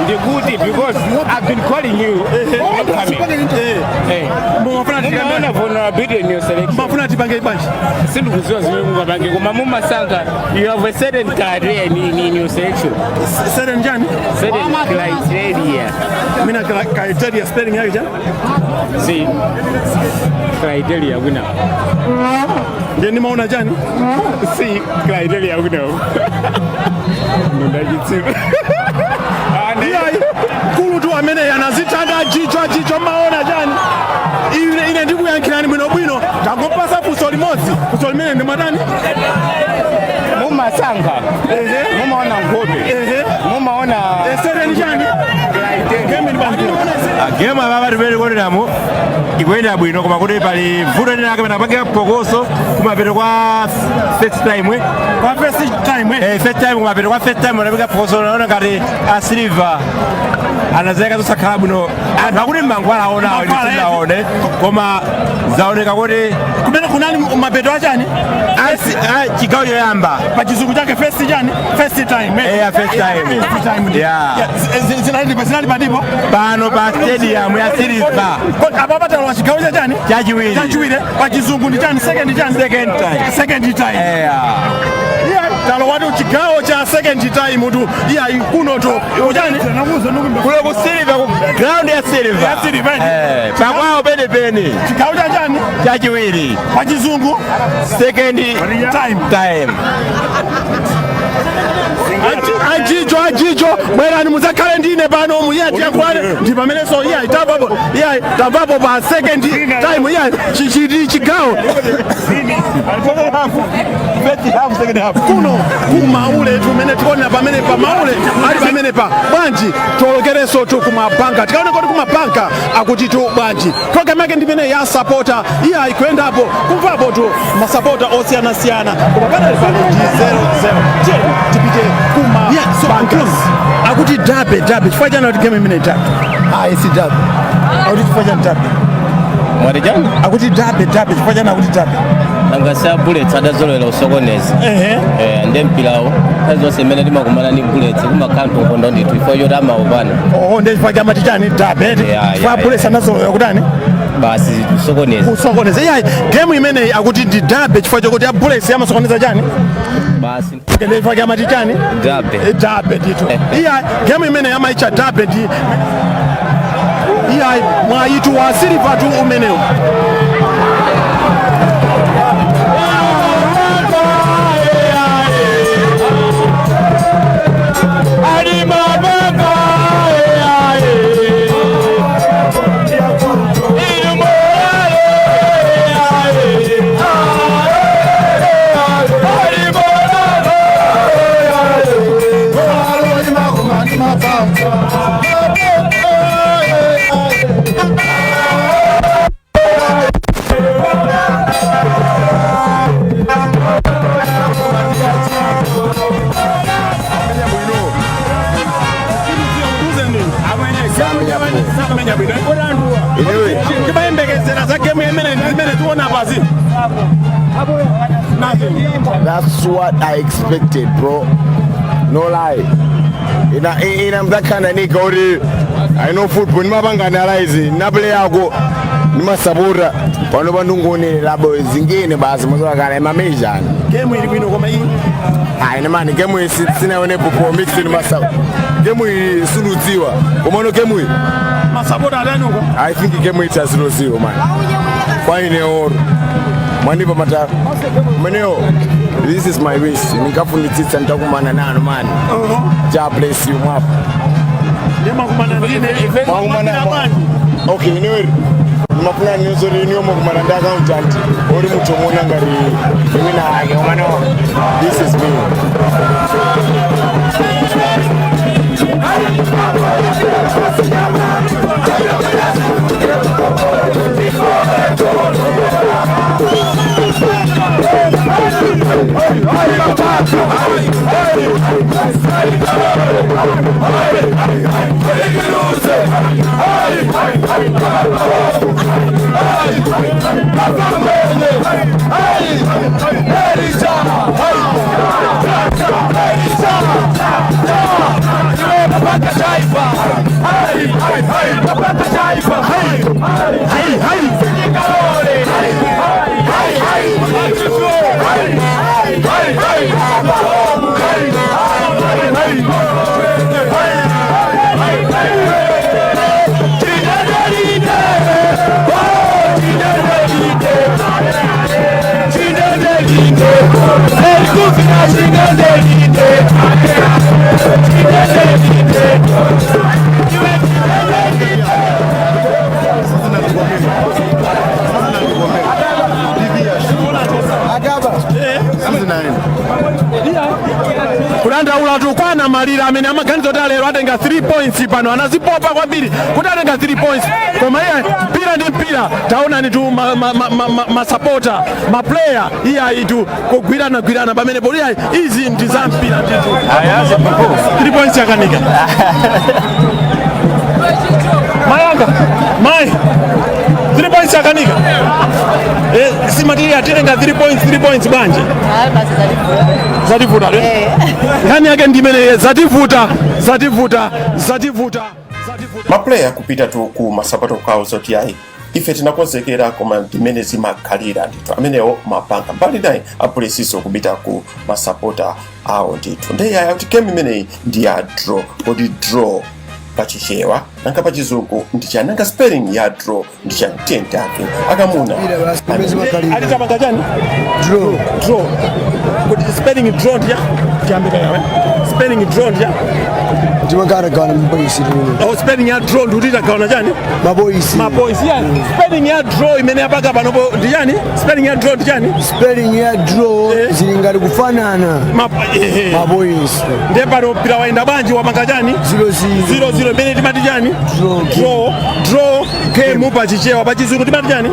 Ndikuti because I've been calling you, not coming. Mumaona vulnerability in your selection. Mafuna tipange bwanji? Sindikuziwa zimene mungapange, koma mumasankha, you have a certain criteria in your selection. Certain chani? Certain criteria. Mina criteria, spelling yake chani? Si criteria kwina. Ndiye nimaona chani? Si criteria kwina. Ndachitsima. Iyayi, mkulu tu amene anazitanda jicho achicho, maona chani? Ine ndikuyankhirani bwinobwino, tangopasa funso limodzi. Funso limene ndi mwadani? Mumasankha, mumaona nkhope, mumaona Certain chani? Game apapa timene tikuoneramo ikuyenda bwino, koma kuti pali vuto lina lake panapange phokoso kumapeto kwa first time. Kwa first time? Eh, first time, kumapeto kwa first time anapanga phokoso. Naona ngati a Silver anazeka zosakhala bwino. Anthu akuti mankhwala aonawo. Mankhwala, eh. Sinaone, koma zaoneka kuti kumene kunali mapeto achani? Chigawo choyamba. Pa chizungu chake first chani? First time, eh? Eh, first time. First time. Yeah. Yeah, zinali padipo pano pa stadium ya Silver. Apa patalowa chigawo cha chani? Chachiwiri. Chachiwiri. Pa chizungu ndi chani? Second chani? Second time. Second time. Yeah. Yeah, talowatu chigawo cha second time tu. Iya, kuno tu kuchani? Kuno ku Silver, ku ground ya Silver. Ya Silver. Eh, pakwawo penipeni. Chigawo cha chani? Chachiwiri. Pa chizungu second time. Time. Ajijo, ajijo, bwerani muzakhale ndine pano muiye tiyankhulane. Ndi pamenenso iya tamvapo, iya tamvapo pa second time, iya chichiti chigawo kuno kumaule tumene tikuonera pamene pa maule ali pamene pa bwanji. Tiwolokerenso tu kumabanka, tikaone kuti kumabanka akuti tu bwanji. Program yake ndimene ya sapota, iya ikuyendapo kumvapo tu masapota osiyanasiyana, koma panali pano ndi 00. Tiye tipite kuma bankas. Akuti derby, derby chifukwa chani? Kuti game imene derby? Ayi, si derby. Akuti chifukwa chani derby? Mwati chani? Akuti derby, derby chifukwa chani akuti derby? Nanga si a Bullets adazolowera usokoneza. Ehe. Eh, nde mpirawo nthawi zonse imene timakumana ndi Bullets kumakhala mtokondo ndithu chifukwa choti amaopana. Oho, ndiye chifukwa chamati chani, derby? Yeah, Chifukwa Bullets anazolowera kutani? Basi, kusokoneza. Kusokoneza. Iyayi, game imeneyi akuti ndi derby chifukwa chokuti a Bullets amasokoneza chani? Basi. Ndiye chifukwa chamati chani? Derby. Derby ndithu. Iyayi, game imeneyi amaitcha derby ndi iyayi mwayitu wa Silver tu umenewu. Timayembekezera za game imene zimene tiona pasi. That's what I expected, bro. No lie. Ina I'm that kind of nigga uri I know football nimapanga analyze na yako nimasapota pano pandungoonera bo zingine basi muzakana imamejana. Game ili bwino koma iyi. Hayi nemani, game iyi sinaonepo po mix nimasa game iyi suludziwa komano game iyi masapota atanuko. I think game iyi 0-0, man. Kwa ine oro mwanipa mata mweneo. This is my wish, ndingafunitsitsa nitakumana nanu, man. God bless you mwapa. Ndimakumana ndine. Mwakumana okay, inewe ndimafuna nizori iniyo mwakumana ndi accountant ori mutomuona ngati wina ake umano. This is me. Kudandaula tukwana malira amene amaganiza kuti alero atenga 3 points pano anazipopa kwambiri kuti atenga 3 points, koma iye mpira ndi mpira. Taonani tu masapota, maplayer, iye ayitu kugwiranagwirana pamenepo. Iye izi ndi za mpira ndithu. 3 points yakanika mayanga mai 3 points yakanika. Simatiri atitenga 3 points, 3 points bwanji? Zativuta le nkhani yake ndimene zativuta, zativuta, zativuta. Maplayer kupita tu ku masapota kwawo zoti ayi, ife tinakonzekera, koma ndimene zimakhalira ndithu. Amenewo mapanga mbali naye apolisiso kupita ku masapota awo ndithu. Ndiye aya kuti game imeneyi ndi ya draw. Kodi draw pachichewa nanga pachizungu ndi chani? Nanga spelling ya draw ndi chani? Tiye ake akamuna. Alitapanga chani? Draw, draw. Kuti spelling draw ndiya tiyambika yawe spelling draw ndiya Timakana maboyisi. Oh, spelling ya draw ndikuti tagawana chani? Maboyisi. Maboyisi ya spelling ya draw imene yapanga panopo ndi chani? Spelling ya draw ndi chani? Spelling ya draw zili ngati kufanana. Maboyisi. Ndiye pano mpira waenda bwanji? Wapanga chani? 0 0. 0 0 imene timati chani? Draw, draw game pachichewa. Pachizungu timati chani?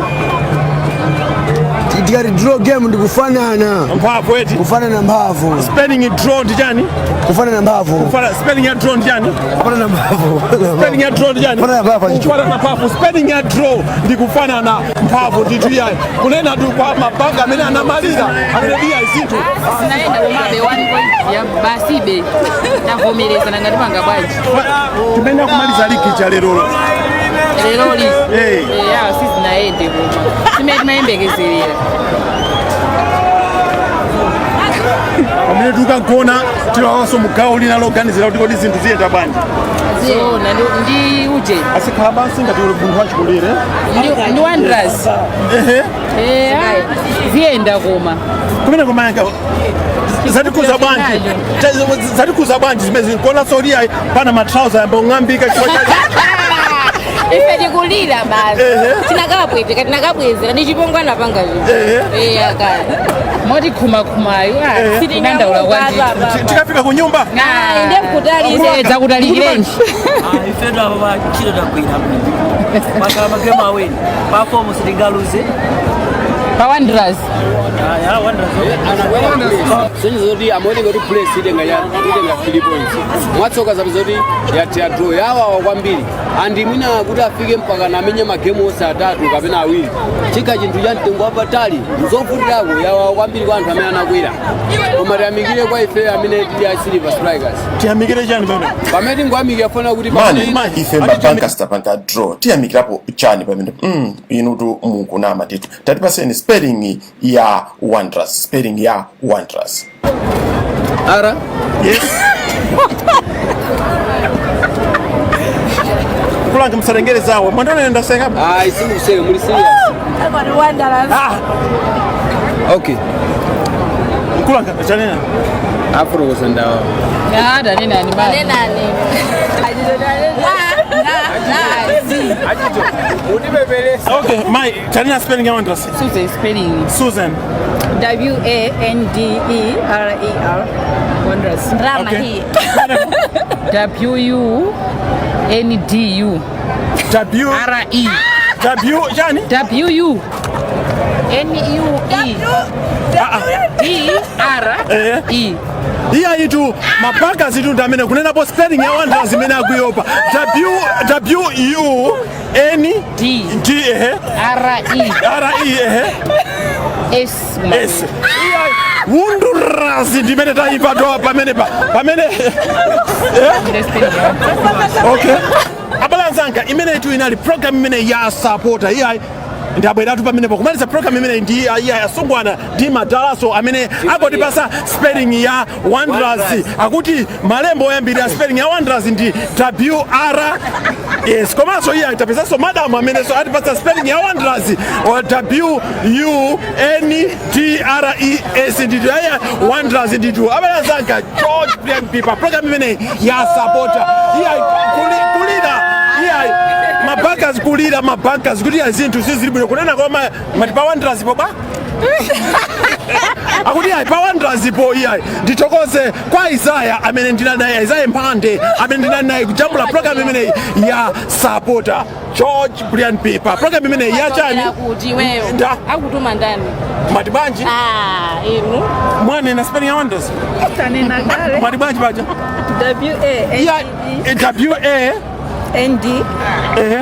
Tikati draw game ndi kufanana mphamvu eti, kufanana mphamvu. Spelling draw ndi chani? Kufanana mphamvu. Spelling ya draw ndi chani? Kufanana mphamvu. Spelling ya draw ndi chani? Kufanana mphamvu. Kufanana mphamvu. Spelling ya draw ndi kufanana mphamvu ndithu. Iyayi, kunena tu kwa mabanga amene anamaliza amene iya zinthu Sinaenda komabe 1 point ya basibe tavomerezana ngati panga bwanji. Timene akumaliza ligi cha lerolo. Leroli Eh. ya sizinaende koma simene timayembekezerera. Pamene tikagona tilawanso mugawo lina loganizira kuti kodi zinthu ziyenda bwanji. Zona ndi uje asikhala basi ngati uli munthu wachikulire. Ndi Wanderers. Ehe. Eh, ziyenda koma kumene kumayanga zatikuza bwanji. Zatikuza bwanji zimene zikuona soli ayi pana matrauza yamba ung'ambika chifukwa cha Ife tikulira basi. Ehe. Tinakapweteka, tinakabwezera ndi chipongwe anapanga Ehe. zinthu akale. Moti khumakhumayo kudandaula kwandithu. Tikafika ku nyumba. Ndiye mkutali. Zakutalikirenji. Ifetu apa pa ntchito tagwira pakala magemu awiri pa fomu sitingaluze. Pa Wanderers. Sonyezo zoti amaoneka kuti place itenga itenga 3 points, mwatsoka zapo zoti yathera draw, yawawa kwambiri. Andi mwina kuti afike mpaka namenye magemu onse atatu kapena awiri chikha chinthu cha mtengo wapatali, nzovutirako, yawawa kwambiri kwa anthu amene anakwera. Koma tiyamikire kwa ife amene tili a Silver Strikers. Tiyamikire chani pamene? Pamene tingoyamikira fona kuti Mani ife mabanka sitapanga draw, tiyamikirapo chani pamene? Inutu mukunama ndithu. Tatipaseni spelling ya Wanderers, spelling ya Wanderers. Ara. Yes. Kulanga msalengere zawo mwandana ndaseka. Ayi, simukuseka, muli serious? Ah. Okay. Kulanga chanena. Afurokosa ndawa. Tanenani basi. Okay, my chanena spelling ya Wanderers. Susan spelling. Susan. W A N D E R E R, Wanderers. Drama Okay. hii. W U N D U W R E W chani? W U N U E D R E. Iya itu mapaka zitu ndi amene kunenapo spelling ya Wanderers imene akuyopa W W U N D D ehe R E R E ehe S S. Iya Wanderers ndimene tayimva toa pamene pa pamene. Okay, abale anzanga, imeneyitu inali program imene ya sapota. Iyayi, ndabweratu pamenepo kumaliza program imene ndi iya asungwana ndi madalaso amene akotipasa spelling ya Wanderers. Akuti malembo oyambirira spelling ya Wanderers ndi W R S. Komanso iya tapezanso madamu amenenso atipasa spelling ya Wanderers, W U N D R E S nditu. Iya, Wanderers nditu. Abale anzanga, George Brian Pipa, program imene ya sapota. Iya kulira, iya mabankas kulira, mabankas kuti ya zinthu sizili bwino. Kunena koma mati pa Wanderers po ba akuti ayi pa Wanderers po. Iyayi, ndithokoze kwa Isaya amene ndinali naye, Isaya Mphande amene ndinali naye kujambula program imeneyi ya sapota. George Brian Pipa, program imeneyi ya chani? Kuti iweyo Nda. akutuma ndani? Mati bwanji? Ah, inu. Mwanena spelling ya Wanderers. Tanena kale. Mati bwanji paja? W A N iya W A N D ehe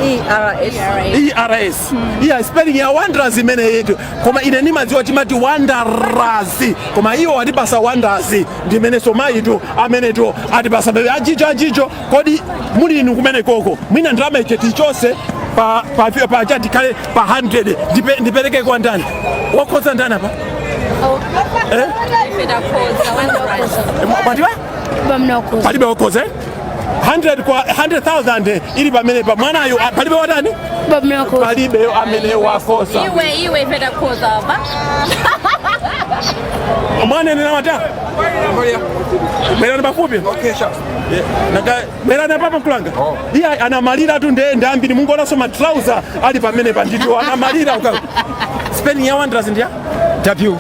E R S. E R S. Iya, spelling ya Wanderers imene yetu, koma ine nimadziwa timati Wanderers, koma iwo watipasa Wanderers ndimene somayitu amenetu atipasa bebe achicho achicho. Kodi muli inu kumene koko mwina ndalama iche tichonse pa pa pa chatikhale pa 100 ndipereke kwa ndani wakhoza ndani apa? Eh? Ife takhoza Wanderers. Mwatiwa palibe wakhoza, eh? 100 kwa 100,000 ili pamene pa mwanayo palibe watani, palibe amene wakosa. Iwe iwe, ife takhoza apa. Mwana nena mata bwerani pafupi. Bwerani apapa mkulanga. Iye anamalira tu nde ndambiri mungonaso matrauza ali pamene pa ndithu anamalira uka spelling ya Wanderers ndiya W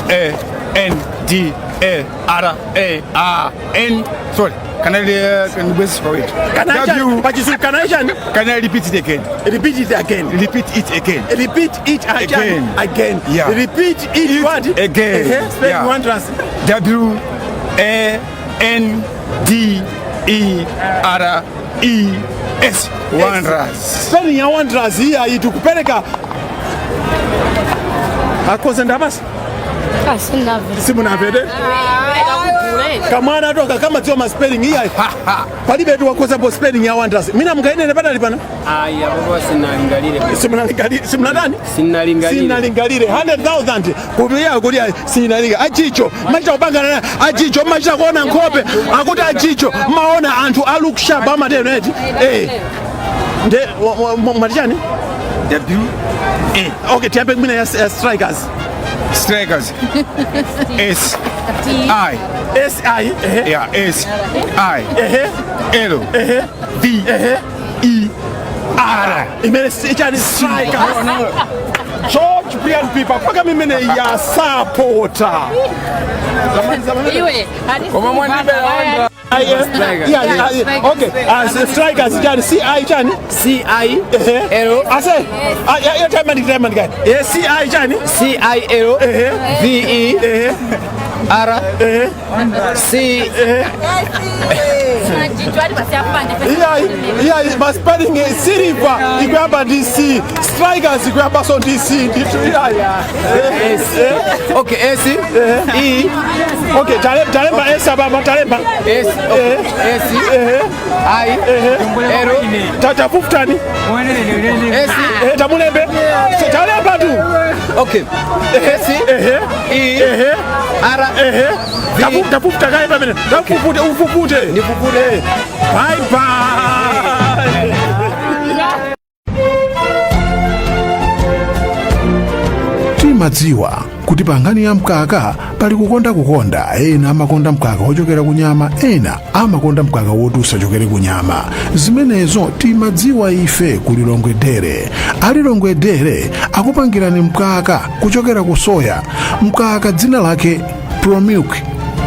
A N D A R A R N, sorry. Can I can we Can I W pachizungu can I chani? Can I repeat it again? Repeat it again. Repeat it again. Repeat it again. Again. Yeah. Repeat it what? Again. Spell Yeah. Wanderers. W A N D E R E S. Wanderers. Spelling ya Wanderers iya itikupereka akoze ndabasi simunamvere kamwana toka kama dziwa ma spelling iya palibe tu wakozapo spelling ya Wanderers mina mukainene padali pana Ayi, apopo sinalingalire. Simunalingalire, simunadani? Sinalingalire. Sinalingalire 100,000 kupiya kuti sinalinga achicho machita kupangana naye achicho machita kuona nkhope akuti achicho maona anthu a look sharp amateno eti eh nde mwatichani W A okay tiyambe kumene ya strikers. Strikers. S I S I Yeah, S I L V E R. Imene ichani strikers. George Brian Pipa paka mimene ya supporter. Iwe, Koma Yeah, okay. Strikers chani C I chani C I L ase ah yeah yeah time time guy. Eh C I chani C I L V E R C Yeah, yeah, spelling silver ikuyamba ndi C, strikers ikuyambaso ndi C ndithu yeah. S. Okay, S E. Okay, talemba S ababa talemba. S okay. S I L Tafufutani. S Tamulembe. Talemba tu. Okay. S E R Tafufuta kaye pamene. Tafufute ufufute. Ndifufute. Bye bye. Timadziwa kuti pa nkhani ya mkaka pali kukonda kukonda. Ena amakonda mkaka wochokera kunyama, ena amakonda mkaka woti usachokere kunyama. Zimenezo timadziwa ife ku Lilongwe Dairy. A Lilongwe Dairy akupangirani mkaka kuchokera ku soya, mkaka dzina lake Promilk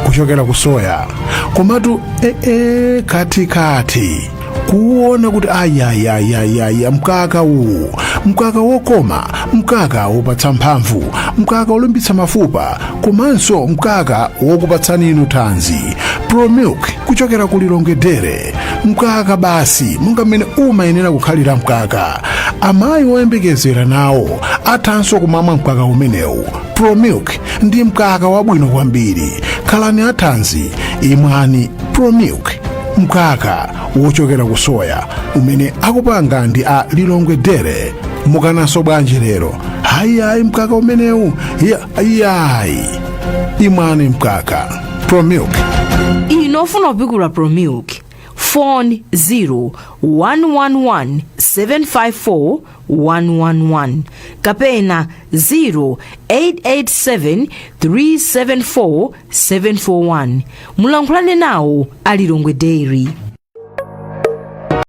kuchokera ku soya. Komatu ee katikati kuona kuti ayayayayaya mkaka uwu, mkaka wokoma, mkaka wopatsa mphamvu, mkaka wolimbitsa mafupa, komanso mkaka wokupatsani inu thanzi. Promilk kuchokera ku Lilongwe Dairy, mkaka basi monga mmene umayenera kukhalira mkaka. Amayi woyembekezera nawo athanso kumamwa mkaka umenewu. Promilk ndi mkaka wabwino kwambiri. Khalani athanzi, imwani Promilk, mkaka wochokera ku soya umene akupanga ndi a Lilongwe Dairy. Mukananso bwanji lero? Hayi, mkaka umenewu yayi, imwani mkaka Promilk. Inu ofuna kupikula Promilk, phone 0 111 754 111 kapena 0 887 374 741. Mulankhulane nawo a Lilongwe Dairy.